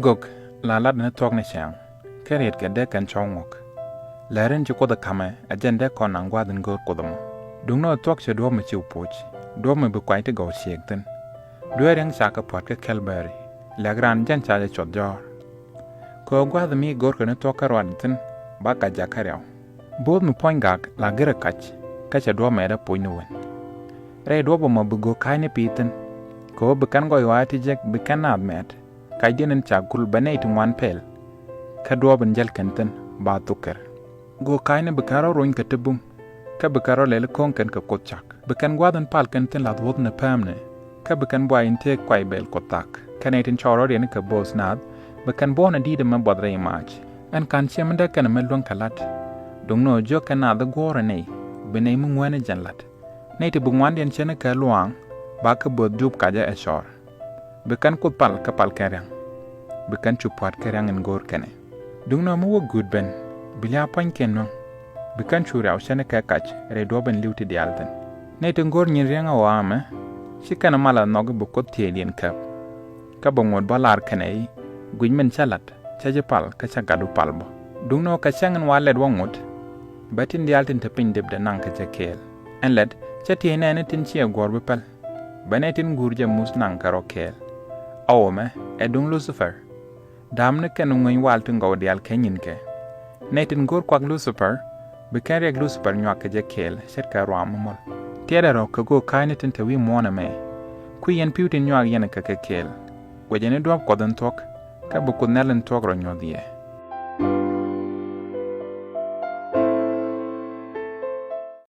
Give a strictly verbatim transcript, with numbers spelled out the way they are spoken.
Gök la lat ni thuɔ̱k ni cäŋ, kä riet kɛ dee kɛn cɔw ŋuɔ̱k. Läärin ci Kuoth ɛ ka̱mɛ ɛ jɛn dee kɔn naŋ gua̱a̱th in go̱o̱r Kuoth ɛmɔ. Duŋni ɛ thuɔ̱k cɛ duɔ̱ɔ̱p mi ciw puɔ̱c, duɔ̱ɔ̱p mi bi kuany ti gɔw ciëëk thi̱n. Dueer riäŋ ca kɛ pua̱t kä Kalbäri, lɛk raan jɛn ca jɛ cuɔth jɔ̱ɔ̱r. Kɛ ɣöö gua̱a̱th mi go̱o̱rkɛ ni thuɔ̱k kä ruac thi̱n, ba kac jak kä riaw. Bo̱o̱th mi puɔ̱ny gak la gir ɛ kac, kä cɛ duɔ̱ɔ̱p mɛɛt ɛ puɔ̱ny ni wen. Rɛy duɔ̱ɔ̱p ɛmɔ bi go̱o̱k ka̱a̱cni pi̱i̱th thi̱n, kɛ ɣöö bi kɛn gɔy ɣɔaa ti jek bi kɛn naath mɛɛt, kacdiɛn in ca gul bɛ nɛy ti ŋuan pɛl, kä duɔ̱ɔ̱p in jäl kɛn thi̱n ba thuk kɛr. Go̱o̱k ka̱a̱cni bi kɛn rɔ rony kɛ ti bum, kä bi kɛn rɔ lɛl ko̱o̱ŋ kɛn kɛ Kuoth cak. Bi kɛn gua̱a̱th in pal kɛn thi̱n lath wuɔ̱thni päämni, kä bi kɛn buay in tëëk kuay bɛl Kuoth thak. Kä nɛy tin cɔɔr rɔ riɛn kɛ bo̱o̱th naath, bi kɛn buɔ̱ɔ̱n ɛ di̱i̱t ɛmɛ buɔth rɛy maac. Ɛn ka̱n ciɛ mi dee kɛn ɛmɛ luäŋ kɛ la̱t. Duŋni ɣöö jiök kɛn naath i̱ guɔ̱ɔ̱r ɛ nɛy, bi nɛy mi ŋuäni jɛn la̱t. Nɛy ti bi ŋuandiɛn cäni kɛ luaaŋ, ba kɛ bo̱o̱th jup kacä ɛ cɔɔr. Bi kɛn Kuoth pal kä pal kɛn ria̱ŋ. Bi kɛn cu pua̱t kɛ ria̱ŋ in go̱o̱r kɛnɛ. Duŋni ɣöö mi wä guut ben, bi lia̱a̱ pua̱nykiɛn nuäŋ. Bi kɛn cu riaw cäni kɛ kac rɛy duɔ̱ɔ̱p in li̱w ti diaal thi̱n. Nɛy tin go̱o̱r nyin ria̱ŋ ɛ ɣɔaa ɛmɛ, ci kɛn ɛ mal ɛ nhɔk i̱ bi Kuoth tieydiɛn käp. Kä bɛ ŋot bä lar kɛnɛ i̱, guic min cä la̱t, cä ji̱ pal kä cä gatdu pal bä. Duŋni ɣöö kɛ cäŋ in wa lɛt wä ŋot, bɛ tin diaal tin te piny depdɛ naŋ kɛ jɛ kɛɛl. Ɛn lɛt, cä tiey nɛɛni tin ciɛ guɔ̱ɔ̱r bi päl. Bɛ nɛy tin guur jɛ muth naŋ kɛ rɔ kɛɛl. A ɣöö mɛ ɛ duŋ Lucifer. Da̱a̱m ni kɛn ŋueny wal tin gɔw diaal kɛ nyinkɛ. Nɛy tin go̱o̱r kuak Lucifer, bi kɛn riɛk Lucifer nyuak kɛ jɛ kɛɛl ce̱tkɛ ruaam mi muɔ̱l. Tiɛɛdɛ rɔ kɛ go̱o̱k ka̱a̱cni tin te wi̱i̱ muɔ̱ɔ̱n ɛmɛ. Kui̱ yɛn pi̱w tin nyuak yɛn kɛ kɛ kɛɛl. Guɛcɛ ni duɔ̱ɔ̱p Kuɔth in thuɔ̱k, kä bi Kuoth Nhial in thuɔ̱k rɔ nyuɔ̱th yɛ.